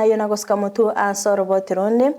Ayio nagosuka motwe ase oroboti ronde,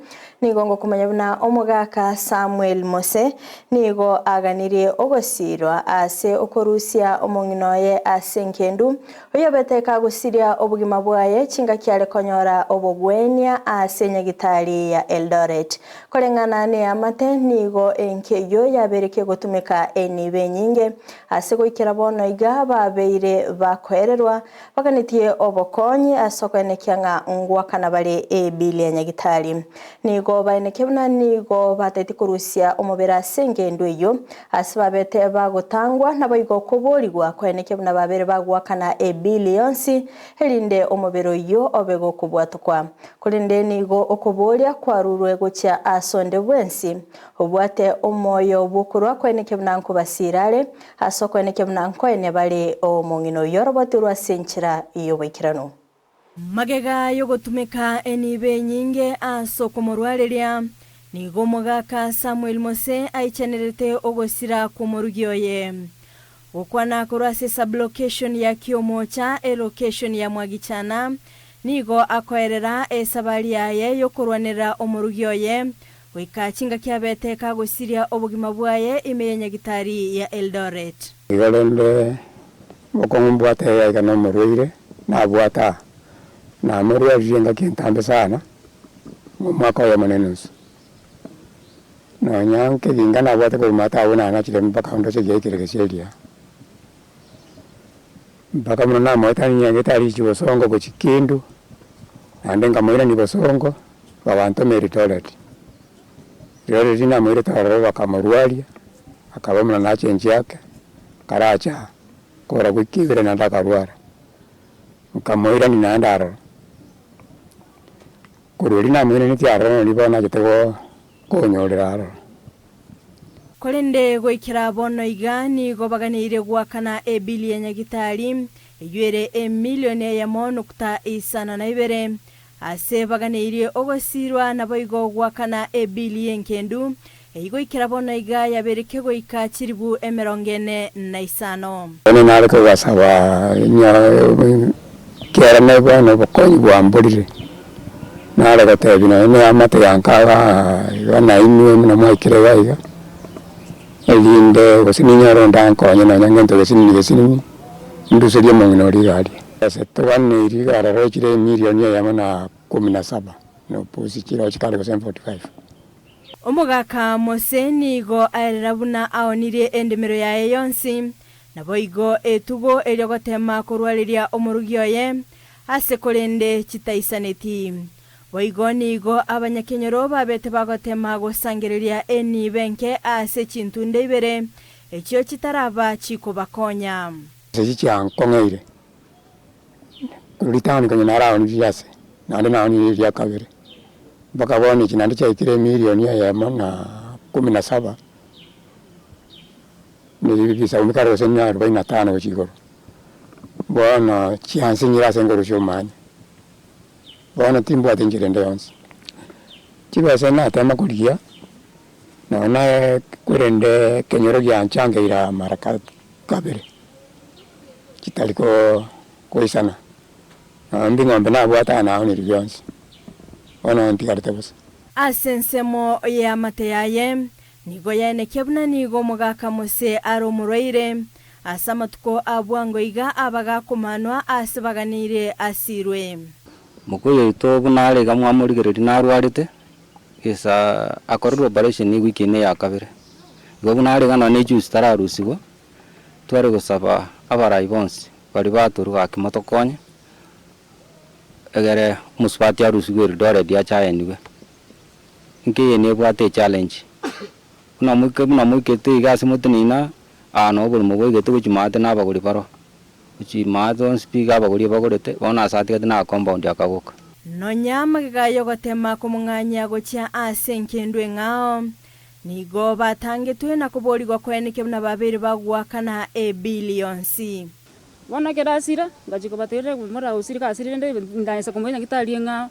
nigo ngokomanya buna omogaka Samuel Mose nigo aganirie ogosiirwa ase okorusia omong'ina oye ase engendu, oyobete kagosiria obogima bwaye chingaki are konyora obogwenia ase nyagitari ya Eldoret. Koreng'ana neamate, nigo enki eyio yabeire kegotumeka enibo enyinge. Ase goikera bono iga babeire bakoererwa, baganetie obokonyi ase okoenekia ng'a ngoakana bare ebili ya nyagitari. Nigo baenekia buna nigo bataeti korusia omobere ase engendu eyio, ase babete bagotangwa, naboigo koborigwa koenekia buna babeire bagoakana ebili yonsi, erinde omobere oyio obe gokobwatokwa. Korende nigo okoboria kwarurwe gochia ase onde bwensi Obwate omoyo bw'okorua koenekia buna nkobasiira are, ase okoenekia buna nkoenia bare omong'ina oyio orobotirwe ase enchera y'oboikeranu. Magega y'ogotumeka enibo enyinge ase okomorwareria, nigo omogaka Samuel Mose aichanerete ogosira kw'omorugi oye. Gokwana korwa ase sub-location ya Kiomocha, elocation ya Mwagichana, nigo akoerera esabari yaye y'okorwanerera omorugi oye, Goika chingaki abete kagosiria obogima bwaye ime ya nyagitari ya Eldoret. Igo rende bokong'u mbwate aiga nomorwaire, nabwate aa, namorwaririe engaki entambe sana, omwaka oyomo na enusu. Nonya nkeginga nabwate korwa maate abwo nanachire mpaka ndoche giaikire gesieri aa. Mpaka buna namoetanie nyagetari richie bosongo gochia Kendu, naende nkamoirania bosongo, bagantoma Eldoret. Eldoret namoirete ororo bakamorwaria, akaba buna nachenchia ake, akaracha kora wiki ibere naende akarwara, nkamoirania naende aroro. Korwa erio namoiranetie aroro nari bono nachete go konyorera aroro. Korende goikera bono iga nigo baganeire goakana ebili ya nyagitari, eyio ere emilioni eyemo nukta isano na ibere. Ase baganeirie ogosiirwa naboigo goakana ebili y'engendu, eyio goikera bono iga yabeire kegoika chilifu emerongo ene na isano. Bono nare kobasaba inye ekiagera bono obokonyi bwamborire. Nare gotebia nonya na eamate yanka igaa iga nainwe buna mwaikire iga iga, erinde gose ninyore onde ankonye nonya ngento gesinini gesinini, nduserie omong'ina oria iga aria. Ase toganeiri iga aroro chire emilioni eyemo na kumi na saba, na opusi chire chikare gose 45. Omogaka Mose nigo aerera buna aonirie endemero yaye yonsi, naboigo etugo eria goteema korwareria omorugi oye, Ase korende chitaisaneti. Boigo nigo abanyakenyoro babete bagotema gosangereria enibo enke ase chintunda ibere, echio chitaraba chikobakonya. Ase echi chiankong'eire, korwa ritang'ani konya naraonirie ase, naende naonirie eria kabere, mpaka bono echi naende chiaikire emilioni eyemo na kumi na saba, na ebisauni kare gose mia arubaini na tano gochia igoro. Bono chiansinyire ase nkorusia omwanya, bono timbwati enchera ende yonsi. Chibesa natema korigia, nonya na korende ekenyoro gianchangeire mara kabere, chitari koisana, nonya mbing'ombe nabwate aa naonirie bionsi, bono ntigarete bosa. Ase ensemo y'eamate yaye, Nigo yaenekia buna nigo omogaka Mose are omorwaire. Ase amatuko a bwango iga abagakomanwa aase baganeire asirwe. Mokoyo oito buna are iga mwamorigereria narwarete, gesa akorerwe operation ewiki ene ya kabere. Igo buna are iga nonye ne ejuice tararusigwa, tware gosaba abarai bonsi baria batorwa gaki motokonye, egere omosubati arusigwe Eldoret ache aenigwe. Inki eye nebwate echallenge, buna moike buna moikete iga ase motenena, aa noo oborimo boigete gochia maate na abagori baroo, gochia maate onsi pi iga abagori ebagorete, bono ase atigete na agacompound akaboka. Nonya magega y'ogotema komong'anyia gochia ase engendu eng'ao, nigo batangetwe na koborigwa koenekia buna babeire bagoakana ebili yonsi. Bono ekero asira, ngachia kobaterera moragusire kasire rende ndaansa komoira nyagetari eng'ao.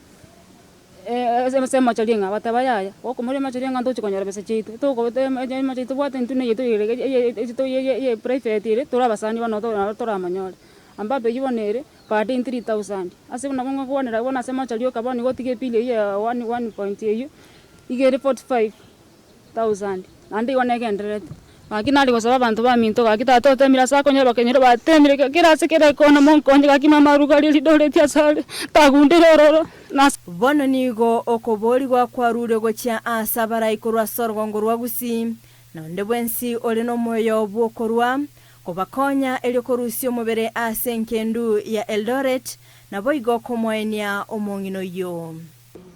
Ase emochori eng'ao, bateba yaya, gokomoria emochori eng'ao ntochi konyora besa chiaito, emochori tobwate intwe neye eye private ere tore abasani bono nabo toramonyore. Ambapo eyio bono ere, Per day 3000. Ase buna ngokwanera bono ase mochari oka bono igo otige ebill eywo ya one one point eywo, iga ere 45,000 naende igo negendererete. Gaki nare gosaba abanto baminto gaki tata otemire ase akonyora bakenyora batemire kera ase kera ekona monkonye gaki mama arugarie ridoreti asare, tagundire ororo nase. Bono nigo okoboorigwa kwarure gochia aase abarai korwa ase orogongo rwa Gusii, na onde bwensi ore nomoyo bw'okorua, kobakonya erio korusia omobere ase engendu ya Eldoret, naboigo komoenia omong'ina oyio.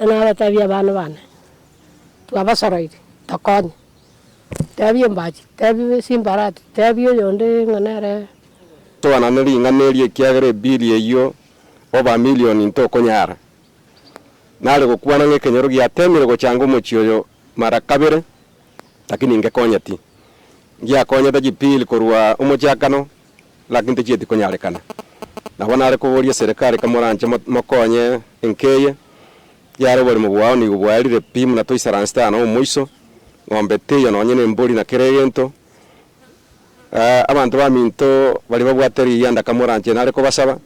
Nabateebie abana bane, twabasoroire, tokonye. Teebia ombachi, teebia simbarati, teebia oyonde ng'a nere. Toanane ring'ana eri ekiagera ebili eyio oba milioni ntokonyara. Nare gokwana ng'a ekenyoro giatemire gochanga omochie oyo mara kabere, lakini ngekonyeti. Ngiakonyete chipili korwa omochakano, lakini tichieti konyarekana. Nabo nare koboria eserekari kamoranche mokonye enka eye, Yare oborimo bwao nigo bwaerire pi buna toisaransete aa nomoiso, ng'ombe teiyo nonye nembori na kera egento. Abanto baminto baria babwate rigiya ndakamoranche nare kobasaba,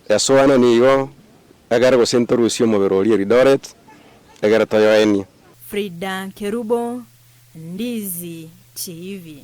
esoana nigo egere gose ntorusie omobere oria Eldoret, egere toyoenie. Frida Kerubo, Ndizi TV.